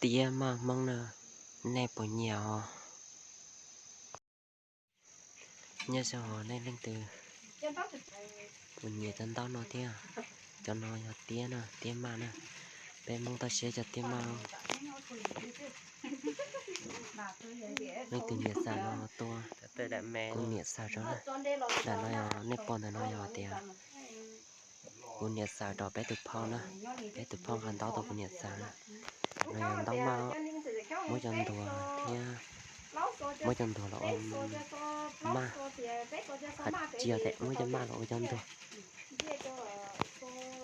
Tiab maj Hmoob na, nej puas nyiam os? Nyob zoo os, nej leej twg puas nyiam cov ntaub no thiab? Cov no yog tiab na, tiab maj na. Peb Hmoob toj siab cov tiab maj. Leej twg nyiam xaws no tuaj, kuv niam xaws rau na. Daim no yog nej pom ntawm no yog tias kuv niam xaws rau peb tus phauj na, peb tus phauj nqa ntaub tuaj kuv niam xaws na. No yog ntaub maj, muab cov ntuag thiab, muab cov ntuag los ua maj, tsis yog tias muab cov maj los ua cov ntuag,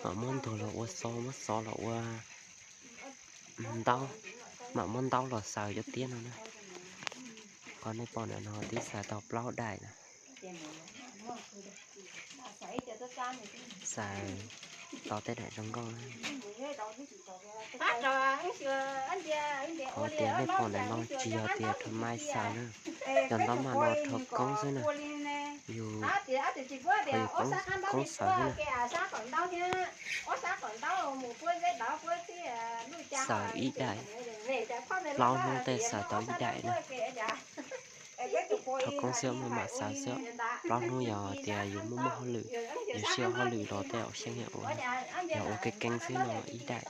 mam muab ntuag los ua xov, muab xov los ua ntaub, mam muab ntaub los xaws cov tiab no na. Qhov nej pom ntawm no twb xaws tau plaub daim na. Xaws tau tej daim zoo nkauj. Qhov tias nej pom ntawm no tsis yog tias rho maj xaws na, cov ntaub maj no rho koob xwb na. Yus, yus koob xaws xwb na. Xaws ib daim, plaub hnub tej xaws tau ib daim na. Rho koob xwb, maj mam xaws xwb. Plaub hnub yog tias yus muaj muaj hauj lwm, yus siab hauj lwm los tej zaum xyeej ua, yog ua keeb keeb xwb no ib daim,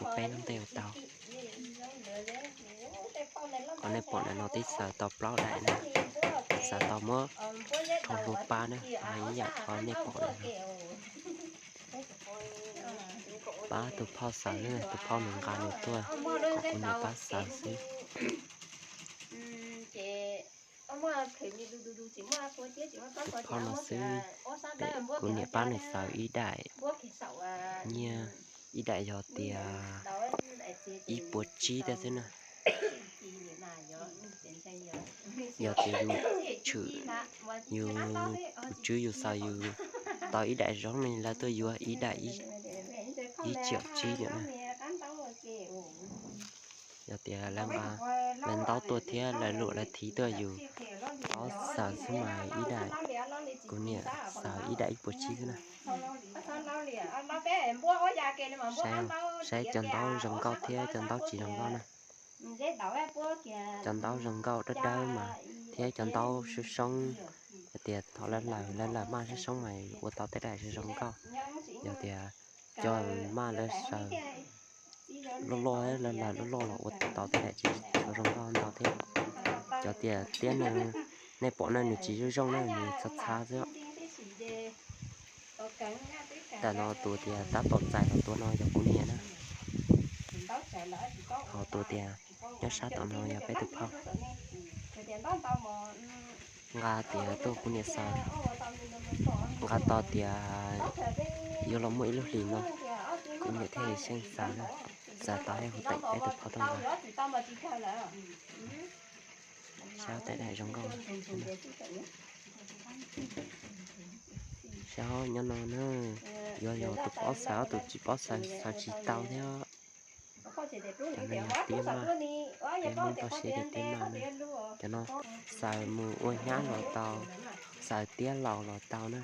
ua peb hnub tej ua tau. Qhov nej pom ntawm no twb xaws tau plaub daim na, xaws tau muab rho hlua pab na, ib yam qhov nej pom ntawm no. Pab tus phauj xaws xwb, tus phauj nws nqa nws tuaj kom kuv niam pab xaws xwb. Tus phauj no xwb, kuv niam pab nws xaws ib daim, nyiaj ib daim yog tias ib puas tsib tej xwb na. Yog tias yus tshwm, yus, yus tswv yus xaws yus tau ib daim zoo ne, lawv tuaj yuav ib daim ib tsiaum tsib na. Yog tias lawv nqa, lawv ntaub tuaj thiab lawv luam lawv thiv tuaj yus paub xaws xwb mas ib daim, kuv niam xaws ib daim ib puas tsib xwb na. Saib cov ntaub zoo nkauj thiab cov ntaub tsis zoo nkauj na. Cov ntaub zoo nkauj dawb dawb mas thiab cov ntaub soob soob, hais tias thov lawv lawm, lawv lawm maj soob soob mas ua tau tej daim zoo nkauj. Yog tias cov maj lawv xaws loj loj, lawv lawm loj loj los ua tau tej daim tsis tshua zoo nkauj ntau thiab. Cov tias tiab no, nej pom na nws tsis zoo zoo na, nws txhab txhab xwb. Tam no tus tias tab tom txais los tua no yog kuv niam na. Ho tus tias nyob sab tom no yog peb tus phauj. Nqa tias tuaj kuv niam xaws, nqa tau tias yuav los muaj ib lub hlis no, kuv niam thiaj xyeej xaws na, xaws tau thiaj hu teem peb tus phauj tuaj nqa. Saib tej daim zoo nkauj. Saib nyob no na, yuav yog tus paub xaws, ob tus tsis paub xaws, xaws tsis tau thiab. Cov no yog tiab maj, peb Hmoob toj siab tias tiab maj na. Cov no xaws mus ua hnyiab los tau, xaws tiab laus los tau na.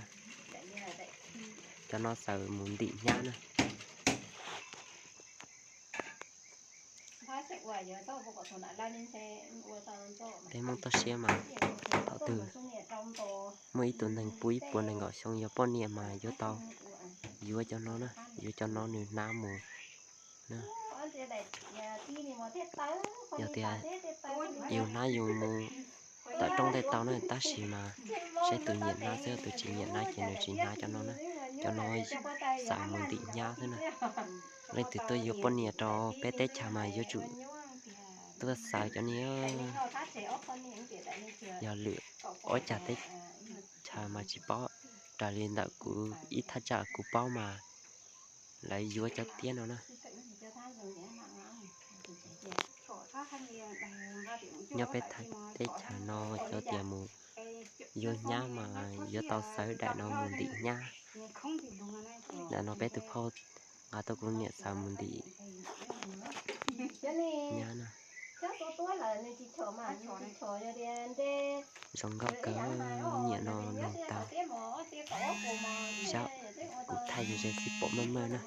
Cov no xaws mus ntim hnyiab na. Peb Hmoob toj siab mas thaum twg muaj ib tug neeg puv ib puas nees nkaum xyoo yog poj niam mas yuav tau, yuav cov no na, yuav cov no nws hnav mus na. Yog tias yus hnav yus mus tawm rooj tej tau na, tab sis mas saib tus nyiam hnav xwb, tus tsis nyiam hnav ces nws tsis hnav cov no na. Cov no xaws mus ntim hnyiab xwb na. Leej twg tuaj yuav poj niam rau peb teb chaws mas yuav tsum tuaj xaws cov no. Yog lwm ob cag teb chaws mas tsis paub, raws li ntawm kuv ib thaj tsam kuv paub mas lawv yuav cov tiab no na. Nyob peb teb chaws no cov tias mus yuav hnyiab mas yuav tau xaws daim no mus ntim hnyiab. Daim no peb tus phauj nqa tuaj kuv niam xaws mus ntim hnyiab na. Zoo nkauj kawg, nyiam no nug tau. Saib kuv thaij ze ze xwb pom maj maj na.